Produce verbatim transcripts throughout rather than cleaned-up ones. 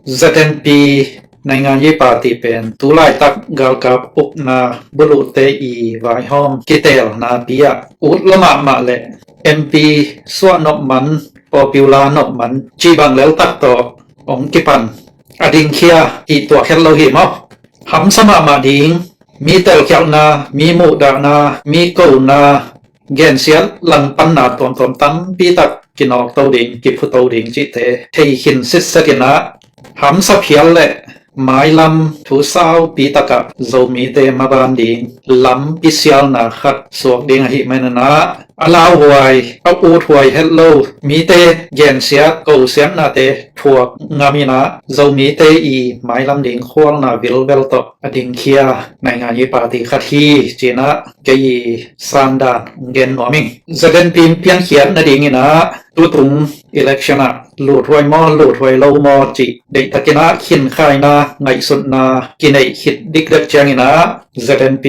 Z N P naingan yi party pen tulaitak galkap ukna buluhte i vaihawm kitelna pi ah utla mahmah le M P suah nop man, popular nop man cih bang leltak tawh hong kipan a dingkhia hi tuak het lo hi maw. Hamsa mahmah ding, mi telkhialhna, mi muhdahna, mi kona, gensiat langpanna tuamtuam tampi tak kinawkto ding, kiphuto ding cihte thei khin sitset inah hamsa phial le mailam thu saupi takah Zomite maban ding lampi sialna khat suak ding ahi maninah a lauhuai, a uthuai het lo mite gensiat kosiatnate thuak ngam inah Zomite i mailam ding khualna vilvel tawh a dingkhia naingan yi party khat hi cinah kei i sandan gen nuam ing. Z N P in piankhiat nading inah tutung election ah luthuai maw, luthuai lo maw cih deihtakinah khinkhaina ngaihsutna kineih khit dikdek cianginah Z N P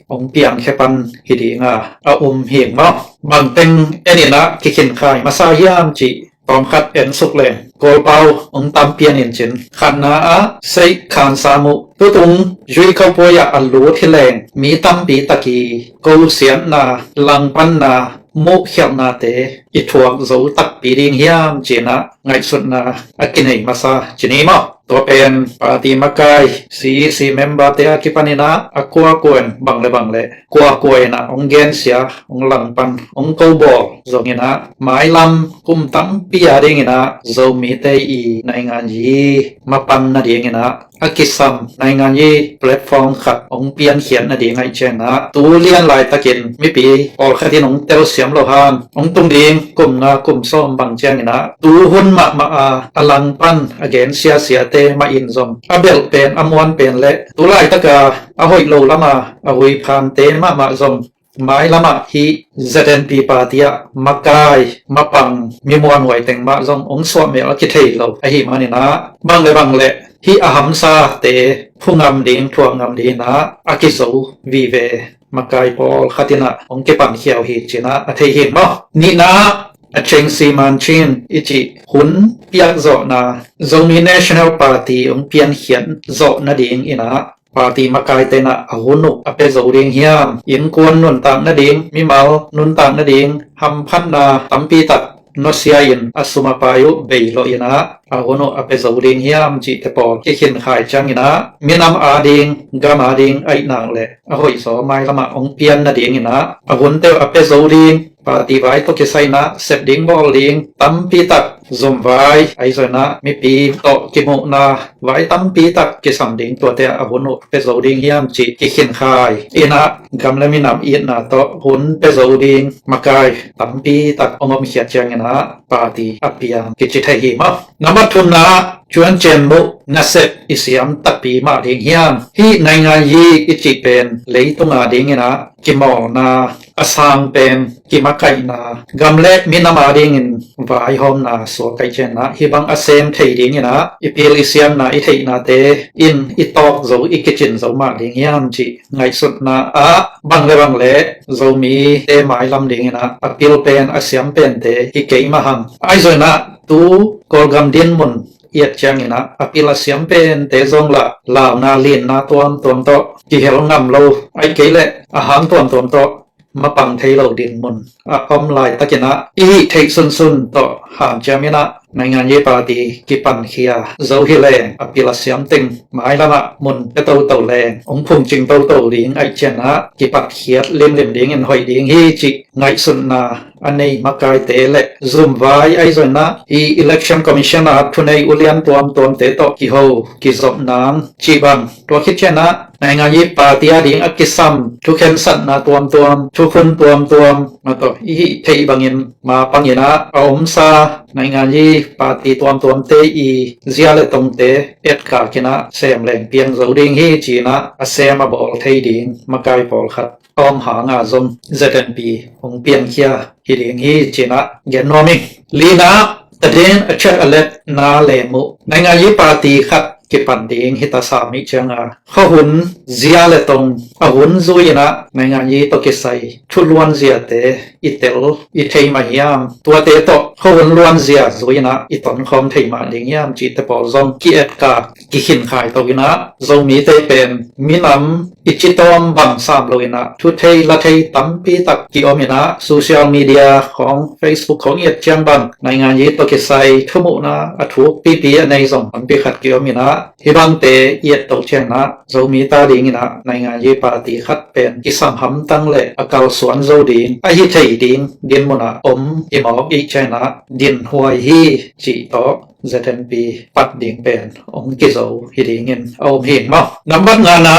hong piangkhia pan hi dinga a um hing maw. Bangteng en inah kikhinkhai masa hiam cih tawmkhat en suk leng Kawlpau hong tampian in cin. Khatna ah Seih Khan Sam uh tutung Zui Kho Puai ah a lut hi leng mi tampi tak i kosiatna, langpanna, muhkhialhnate i thuak zo takpi ding hiam cinah ngaihsutna a kinei masa cini maw. Tua pen party makai C E C member te a kipaninah a kuakua in bang le bang le kuakua inah hong gensia, hong langpan, hong kobawl zonginah mailam kum tampi a dinginah Zomite i naingan yi mapan nadinginah a kisam naingan yi platform khat hong piankhiat nading aih cianginah tu lian laitakin mipi pawlkhat in hong telsiam lo han hong tung ding kum nga kum sawm bang cianginah tu hun mahmah a a langpan a gensia siate mah in zong a belh pen a muan pen le tu laitaka a hoih lo lama a huiphante mahmah zong mailamah hih Z N P party ah makai mapang mi muanhuai teng mah zong hong suahmel a kithei lo ahi maninah bang le bang le hih a hamsate phu ngam ding, thuak ngam dinginah a kizo vive makai pawlkhat inah hong kipankhia uh hi cinah a thei hing maw. Nihna ah a Cheng Si Man Chin i cih hun piakzawhna Zomi National Party hong piankhiat zawh nading inah party makaite inah a hun uh a pia zo ding hiam? Innkuan nuntak nading, mimal nuntak nading, hamphatna tampi tak nusia in a sum a pai uh bei lawh inah a hun uh a pia zo ding hiam cihte pawl kikhinkhai cianginah minam ading, gam ading aihnak le a hoihzaw mailamah hong pian nadinginah a hunte uh a pia zo ding, party vai tawh kisai inah sep ding bawl ding tampi tak zumvai ahi zong inah mipi tawh kimuhna vai tampi tak kisam ding tuate a hun uh pia zo ding hiam cih kikhinkhai inah gam le minam itna tawh hun pia zo ding makai tampi tak hong omkhiat cianginah party a piang kici thei hi maw. Nambat thumna ah Cuan Cen Muh nasep i siam takpi mah ding hiam? Hih naingan yi i cih pen leitunga dinginah kimawlna, a sang pen kimakaihna, gam le minam adingin vaihawmna suak aih cianginah hih bang a sem thei dinginah i pil i siamna i theihnate in i tawk zo, i kicin zo mah ding hiam cih ngaihsutna ah bang le bang le Zomite mailam dinginah a pil pen, a siam pente hi kei mah hang. Ahi zong inah tu Kawlgam dinmun i et cianginah a pil a siam pente zong lah launa linna tuamtuam tawh kihel ngam lo, aih kei leh a hang tuamtuam tawh mapang thei lo dinmun a om laitakinah i hih theih sunsun tawh hanciam inah naingan yi party kipankhia zo hi leng a pil a siam teng mailamah mun pia toto leng hong phungcing toto ding aih cianginah kipatkhiat limlim dingin hoih ding hi cih ngaihsutna a nei makaite le zumvai ahi zong inah i Election Commission a thunei ulian tuamtuamte tawh kiho kizop nang cih bang. Tua khit cianginah naingan yi party ading a kisam thukhensatna tuamtuam, thukhun tuamtuam mah tawh i hih theih bangin ma panginah a omsa naingan yi party tuamtuamte i zia le tongte etkak inah sem leng piang zo ding hi cinah a sem a bawl thei ding makai pawlkhat a om hanga zong Z N P hong piangkhia hi ding hi cinah gen nuam ing. Lina, tadin a chat a let na lem uh naingan yi party khat kipan ding hi ta sam ih cianga khuahun zia le tong a hun zui inah naingan yi tawh kisai thuluan ziate i tel i thei mah hiam? Tuate tawh khuahun luanzia zui inah i tonkhawm thei mah ding hiam cihte pawl zong ki-etkak kikhinkhai to inah Zomite pen minam i citawm bang sam lo inah thuthei lathei tampi tak ki-om inah social media khawng, Facebook khawng i et ciang bang naingan yi tawh kisai thumuhna a thuk pipi a nei zong tampi khat ki-om inah hih bangte i et to ciang inah Zomi ta ding inah naingan yi party khat pen kisam hamtang le a kalsuan zo ding, a hi thei ding dinmun ah om i mawk i ciang inah dinhuai hi cih tawh Z N P pat ding pen hong kizo hi dingin a um hing maw. Nambat ngana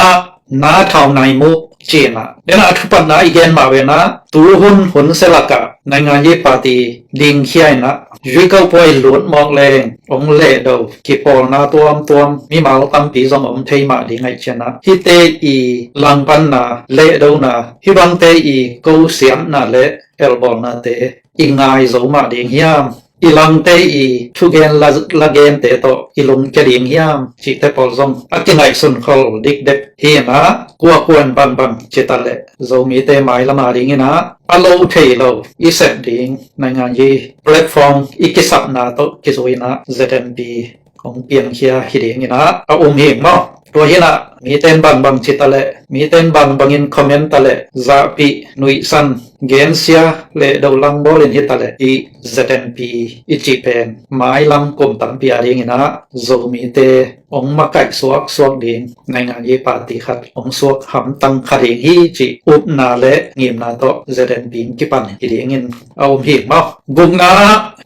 na thau nai mu cih inah dena a thupatna i gen mah ve inah tuhun hun se lakah naingan yi party dingkhia inah zui kauh puai lut mawk leng hong lehdo kipawlna tuamtuam mimal tampi zong om thei mah ding aih ciang inah hihte i langpanna lehdona hih bangte i kosiatna le elbawlnate i ngai zo mah ding hiam? I langte i thugen la, lagente tawh i lungkia ding hiam cihte pawl zong a kingaihsun khol dikdek hi inah kuakuan bangbang cita le Zomite mailama ding inah a lo thei lo i sep ding naingan yi platform i kisapna tawh kizui inah Z N P hong piangkhia hi ding inah a um hing maw. Tua hi inah miten bangbang cita le miten bangbangin comment ta le zahpih nuihsan gensia le dolang bawlin hi ta le i Z N P i cih pen mailam kum tampi a ding inah Zomite hong makaih suaksuak ding naingan yi party khat hong suak hamtang kha ding hi cih upna le ngimna tawh Z N P in kipan hi dingin a um hing maw. Gukna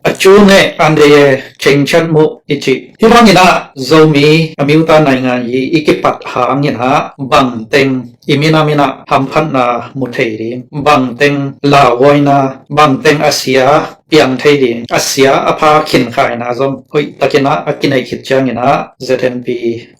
a cu ne an de chengchat mu i cih hih bang inah Zomi a miuta naingan yi i kipat hang inah bangteng i minam inah hamphatna mu thei ding, bangteng lauhuaina, bangteng a sia piang thei ding, a sia a pha khinkhaina zong hoih tak inah a kineih khit ciang inah Z N P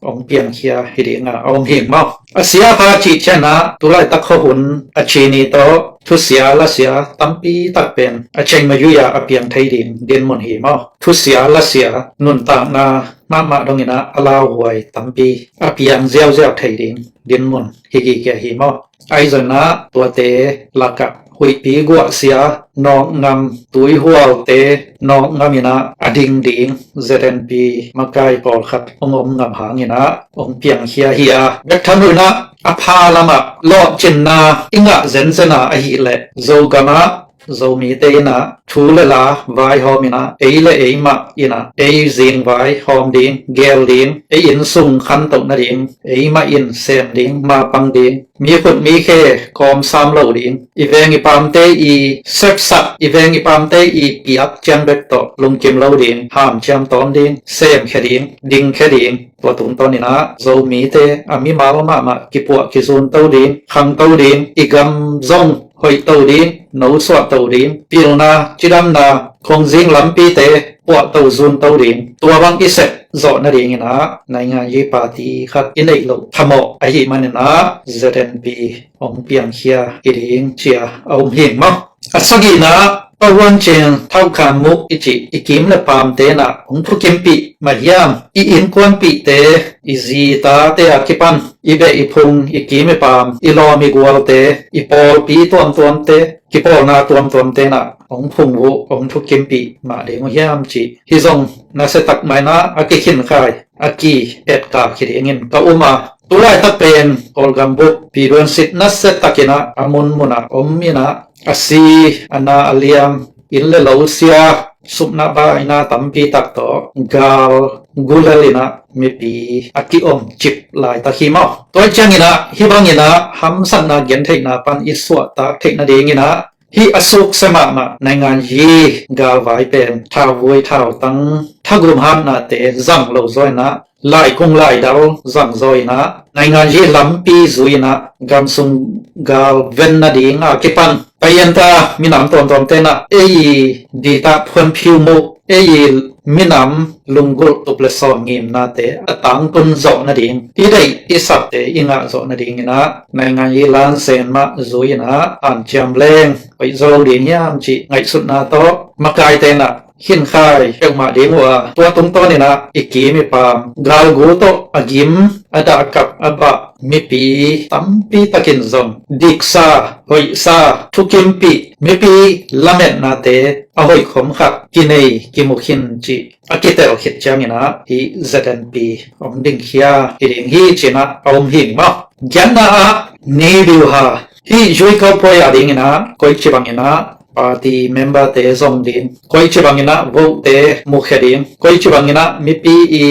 hong piangkhia hi ding a om hing maw. A sia a pha cih ciang inah tulaitak khuahun a cini tawh thusia lasia tampi tak pen a cheng mayui a a piang thei ding dinmun hi maw. Thusia lasia nuntakna mahmah dong inah a lauhuai tampi a piang ziauziau thei ding dinmun hi kikia hi maw. Ahi zong inah tuate lakah huihpi guahsia nawkngam, tuihualte nawkngam inah a ding ding Z N P makai pawlkhat hong om ngam hang inah hong piangkhia hi a, bek tham lo inah a pha lamah lawhcinna i ngah zenzen a ahih leh Zogam ah Zomite inah thu le la vaihawm inah ei le eimah inah ei zing vaihawm ding, gel ding, ei innsung khantoh nading eimah in sem ding, mapang ding, mi khut mi khe kawm sam lo ding, i veng i paamte i sepsak, i veng i paamte i piak ciang bek tawh lungkim lo ding, hanciam tawm ding, semkhia ding, dingkhia ding, tua tungtawn inah Zomite a mimal mahmah kipuah kizunto ding, khangto ding, i gam zong hoihto ding, nosuahto ding, pilna, cidamna, khongzing lampite puahto zunto ding, tua bang i sep zawh nading inah naingan yi party khat i neih loh thamawh ahih man inah Z N P hong piangkhia hi ding ci a a um hing maw. A sagihna ah Pahuancin Thauhkhan Muh i cih i kim le paamte inah hong thukimpih mah hiam? I innkuanpihte, i zi tate a kipan i beh i phung, i kim i paam, i lawm i gualte, i pawlpi tuamtuamte, kipawlna tuamtuamte inah hong phungvuh, hong thukimpih mah ding uh hiam cih hih zong nasia tak mah inah a kikhinkhai, a ki-etkak hi dingin ka um a, tulaitak pen Kawlgam bup piduansit nasia tak inah a munmun ah om inah a si, a na, a liam, inn le lo sia, supna baina tampi tak tawh gal gulel inah mipi a ki-om cip laitak hi maw. Tua ciang inah hih bang inah hamsatna gentheihna pan i suahtak theih nading inah hih a sukse mahmah naingan yi galvai pen thauvui thautang, thagum hatnate zang lo zaw inah, laikung laidal zang zaw inah, naingan yi lampi zui inah gamsung gal ven nading a kipan Kayenta minam tuamtuamte inah ei dita phuanphiu muh, ei minam lunggulh tup le sawm ngimnate a tangtun zawh nading, i deih i sakte i ngah zawh nading inah naingan yi lansen mah zui inah hanciam leng hoih zo lo ding hiam cih ngaihsutna tawh makaite inah khinkhai peuhmah ding uh a, tua tungtawn inah i kim i paam galgu tawh a gim, a dahkap, a bah, mipi tampi takin zong diksa, hoihsa, thukimpih, mipi lametnate a hoih khom khat kinei kimu khin cih a kitel khit ciangin ah hih Z N P hong dingkhia hi ding hi ci-in ah a om hing maw. Giatna ah Ni Biu Ha, hih Zui Kau Puai a dingin ah koici bangin ah party member-te zong ding, koici bangin ah vote-te mukhia ding, koici bangin ah mipi i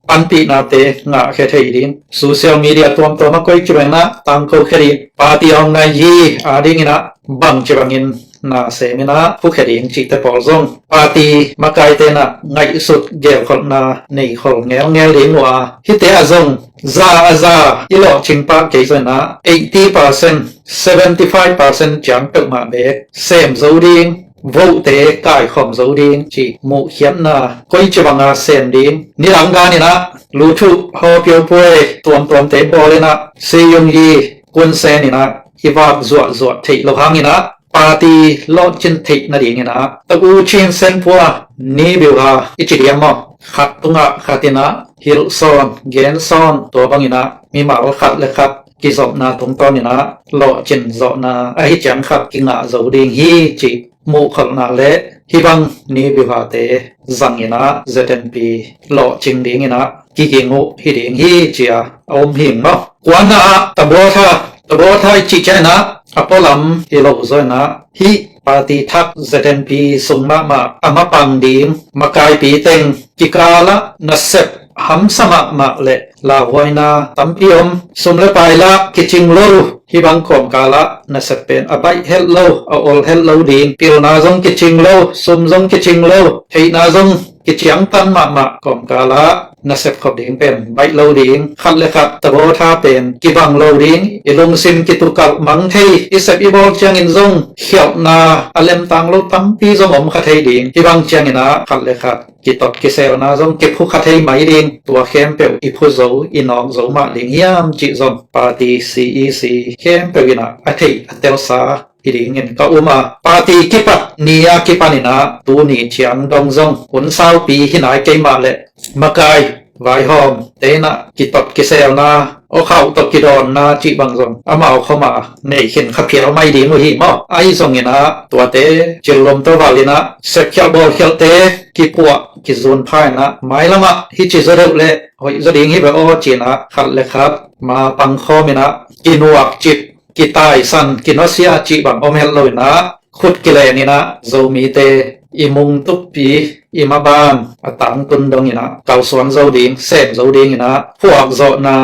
panpihnate ngahkhia thei ding, social media tuamtuam ah koici bangin ah tangkokhia ding, party a hong nai hi a dingin ah bangci bangin na semin ah phukhia ding cihte pawl zong party makaite in ah ngaihsut gelkholhna neikhol ngelngel ding uh a, hihte ah zong za a za i lawhcing pah kei zongin ah eighty percent, seventy five percent ciang peuhmah beek sem zo ding, vote-te kaikhawm zo ding cih muhkhiatna, koici banga sem ding, nidang danin ah luthuh hawpiau puai tuamtuamte bawlin ah siyung i kunsen in ah i vak zuahzuah theih loh hangin ah party lawhcin theih nadingin ah Taku Chin Sen Pua, Ni Biu Ha i ci diam maw, khat tungah khat in ah hilh sawn gen sawn, tua bangin ah mimal khat le khat kizopna tungtawnin ah lawhcin zawhna ahi ciang khat kingah zo ding hi cih muhkholhna le hih bang Ni Biu Hate zangin ah Z N P lawhcing dingin ah kiging uh hi ding hi ci-a a om hing maw. Kuana ah Tabotha, Tabotha i cih ciangin ah a pualam hi lo zawin ah hih party thak Z N P sung mahmah a mapang ding makaipi teng kikal ah nasep hamsa mahmah le lauhuaina tampi om, sum le pai lah kicing lo, hih bang kawmkal ah nasep pen a baih het lo, a ol het lo ding, pilna zong kicing lo, sum zong kicing lo, theihna zong kiciangtan mahmah kawmkal ah nasep khop ding pen baih lo ding, khat le khat Tabotha pen kibang lo ding, i lungsim kitukalh mang thei, i sep i bawl ciangin zong khialhna a lemtang lo tampi zong om kha thei ding, hih bang ciangin ah khat le khat kitot kiselna zong kiphukha thei mai ding, tua khempeuh i phu zo, i nawk zo mah ding hiam cih zong party C E C khempeuh in ah a theih a telsa hi dingin ka um a, party kipat ni a kipanin ah tuni ciang dong zong hun saupi hi nai kei mah leh makai vaihawmte in ah kitot kiselna, awkhauh tawh kidawnna cih bang zong amau khawm a nei khin kha phial mai ding uh hi maw. Ahi zongin ah tuate cillum tawh valin ah sepkhialh bawlkhialhte kipuah kizun pha in ah mailam ah hih ci zaw deuh leh hoih zaw ding hi ve aw ci-in ah khat le khat ma pangkhawm in ah kinuakcip, kitaisan, kinawsia cih bang om het lo in ah khut kilen in ah Zomite i mungtupi, i maban a tangtun dongin ah kalsuan zo ding, sem zo dingin ah phuakzawhna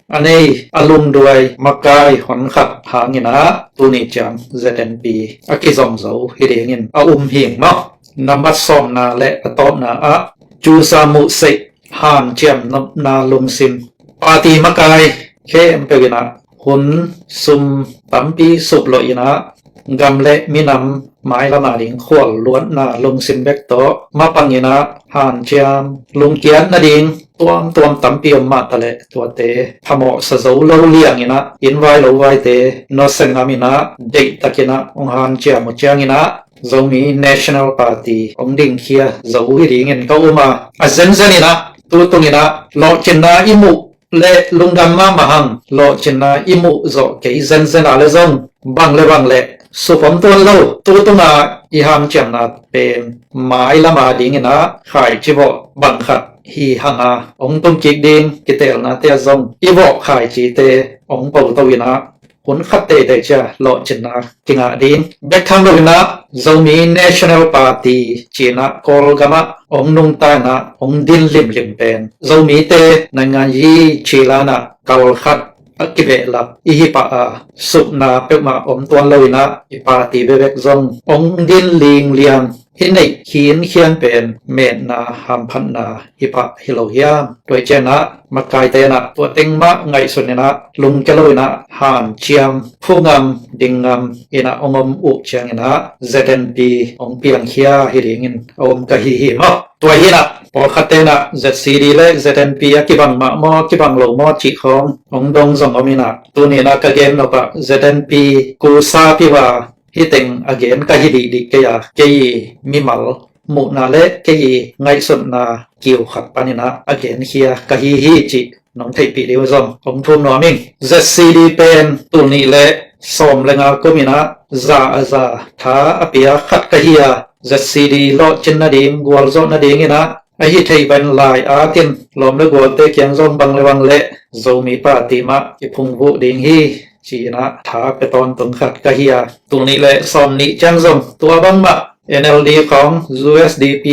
a nei a lungduai makai honkhat hangin ah tuni ciang Z N P a kizom zo hi dingin a um hing maw. Nambat sawmna le a tawpna ah Cusa Muhseih hanciam nopna lungsim, party makai khempeuh in ah hun sum tampi suplawh in ah gam le minam mailam a ding khual luatna lungsim bek tawh mapang in ah hanciam lungkiat nading tuamtuam tampi om mah taleh tuate phamawhsa zo lo liang in ah inn vai lo vaite nusia ngam in ah deihtak in ah hong hanciam uh ciangin ah Zomi National Party hong dingkhia zo hi dingin ka um a, a zenzen in ah tu tung in ah lawhcinna i muh le lungdam mahmah hang, lawhcinna i muh zawh kei zenzen a le zong bang le bang le suk om tuan lo, tu tung a i hanciamna pen mailam a dingin ah khaici vawh bang khat hi hang a, hong tung kik ding kiteelnate ah zong i vawh khaicite hong po to in ah hun khat teitei cia lawhcinna kingah ding. Bek tham lo in ah Zomi National Party ci-in ah Kawlgam ah hong nungta in ah hong din limlim pen Zomite naingan yi ci lan ah kal khat a kibehlap i hi pah a, supna peuhmah om tuan lo in ah i party bebek zong hong din lingliang i neih khinkhian pen metna hamphatna hi pah hi lo hiam? Tua ciangin ah makaite in ah tua teng mah ngaihsun in ah lungkia lo in ah hanciam, phu ngam, ding ngam in ah hong om uh ciangin ah Z N P hong piangkhia hi dingin a om ka hi hi maw. Tua hi in ah pawlkhatte in ah Z C D le Z N P a kibang mah maw, kibang lo maw cih khawng hong dong zong om in ah tuni in ah ka gen nop ah Z N P kusa piva hih teng a gen ka hi dihdih kei a, kei mimal muhna le kei ngaihsutna kiu khat panin ah a genkhia ka hi hi cih nong theihpih ding uh zong hong thum nuam ing. ZCD pen tul nih le sawm le nga kum in ah za a za tha a pia khat ka hi a, ZCD lawhcin nading, gualzawh nading in ah, a hi thei pen lai-akin lawm le gualte kiang zong bang le bang le Zomi Party mah kiphungvuh ding hi ci-in ah tha pia tawntung khat ka hi a, tul nih le sawm nih ciang zong tua bangmah NLD khawng, USDP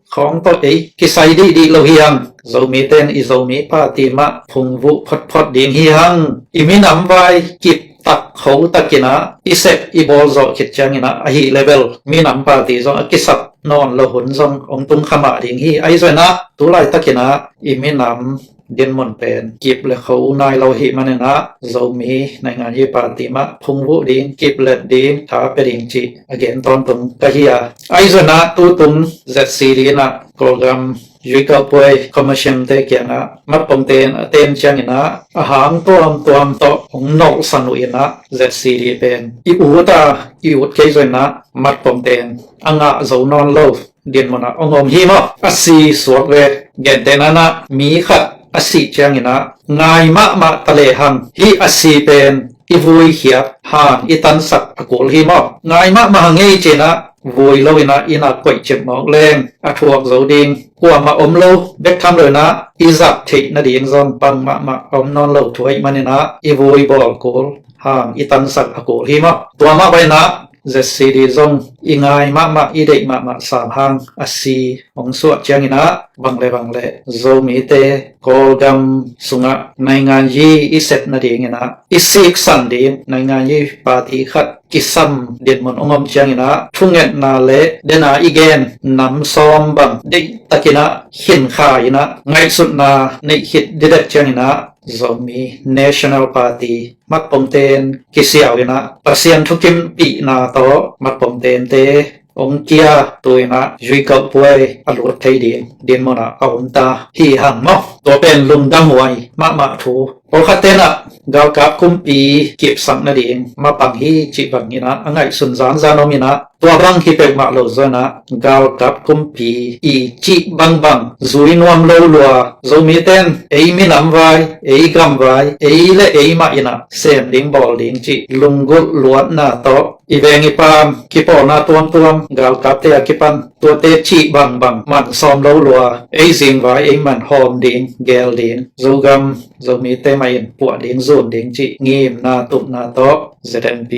khawng tawh ei kisai dihdih lo hi hang. Zomite in i Zomi Party mah phungvuh photphot ding hi hang. I minam vai kip tak kho takin ah i sep i bawl zawh khit ciangin ah, ahi level minam party zong a kisap nawn lo hun zong hong tung kha mah ding hi. Ahi zongin ah tu laitakin ah i minam dinmun pen kip le kho nai lo hi manin ah Zomi naingan yi party mah phungvuh ding, kip let ding, tha pia ding cih a gen tawntung ka hi a. Ahi zongin ah tutung ZCD in ah Kawlgam Yuikaupuai Commission te kiangah matpong ten a ten ciangin ah a hang tuamtuam tawh hong nolhsan uh in ah ZCD pen i ut a, i ut kei zongin ah matpong ten a ngah zo nawn lo dinmun ah hong om hi maw? A si suak ve. Gentehna in ah mi khat a sih ciangin ah ngai mahmah ta lehang hih a si pen i vuikhiat hang i tansak a kul hi maw? Ngai mahmah hang ei ci-in ah vui lo in ah inn ah koih cip mawk leng a thuak zo ding kuamah om lo bek tham lo in ah i zat theih nading zong pang mahmah a om nawn lo thu ahih manin ah i vui bawl kul hang i tansak a kul hi maw? Tua mah bangin ah ZCD zong i ngai mahmah, i deih mahmah sam hang a si hong suah ciangin ah bang le bang le Zomite Kawlgam sungah naingan yi i sep nadingin ah i siksan ding naingan yi party khat kisam dinmun hong om ciangin ah thungetna le den a i gen nam sawm bang deihtakin ah khin kha in ah ngaihsutna neih khit didek ciangin ah Zomi National Party matpong ten kisiau in ah Pasian thukimpihna tawh matpong tente hong kia tu in ah Yuikaupuai a lut thei ding dinmun ah a om ta hi hang maw? Tua pen lungdam huai mahmah thu. Pawlkhat ten ah galkap kumpi kipsak nading mapang hi cih bangin ah a ngaihsun zanzan om in ah tua bang hi peuhmah lo zongin ah galkap kumpi i cih bangbang zui nuam lo lua, Zomite in ei minam vai, ei gam vai, ei le ei mah in ah sem ding bawl ding cih lunggulh luatna tawh i veng i paam kipawlna tuamtuam galkapte a kipan tuate cih bangbang man sawm lo lua, ei zing vai ei man hawm ding, gel ding, Zogam Zomite mah in puah ding, zun ding cih ngimna tupna tawh ZNP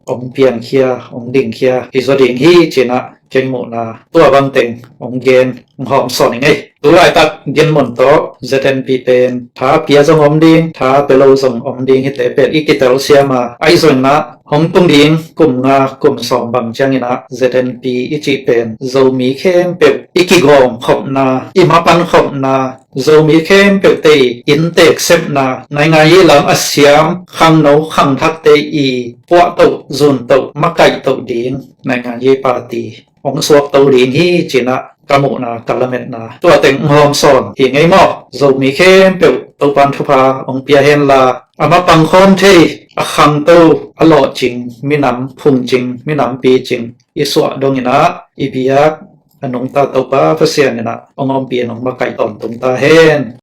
hong piangkhia, hong dingkhia hi zaw ding hi ci-in ah kei muhna tua bang teng hong gen, hong hawm sawn ing ei. Tu laitak dinmun tawh ZNP pen tha pia zong om ding, tha pia lo zong om ding, hihte pen i kitel siam a, ahi zongin ah hong tung ding kum nga kum sawm bang ciangin ah ZNP i cih pen Zomi khempeuh i kigawm khopna, i mapan khopna, Zomi khempeuhte i inntek sepna, naingan yi lam a siam khangno khangthakte i puahtoh, zuntoh, makaihtoh ding naingan yi party hong suakto ding hi ci-in ah ka muhna, ka lametna tua teng hong hawm sawn hi ing ei maw? Zomi khempeuh Topa'n thupha hong pia henla, a mapang khawm thei, a khangto, a lawhcing minam, phungcing minam, picing i suah dongin ah i biak a nungta Topa Pasian in ah hong ompih in hong makaih tawntung ta hen.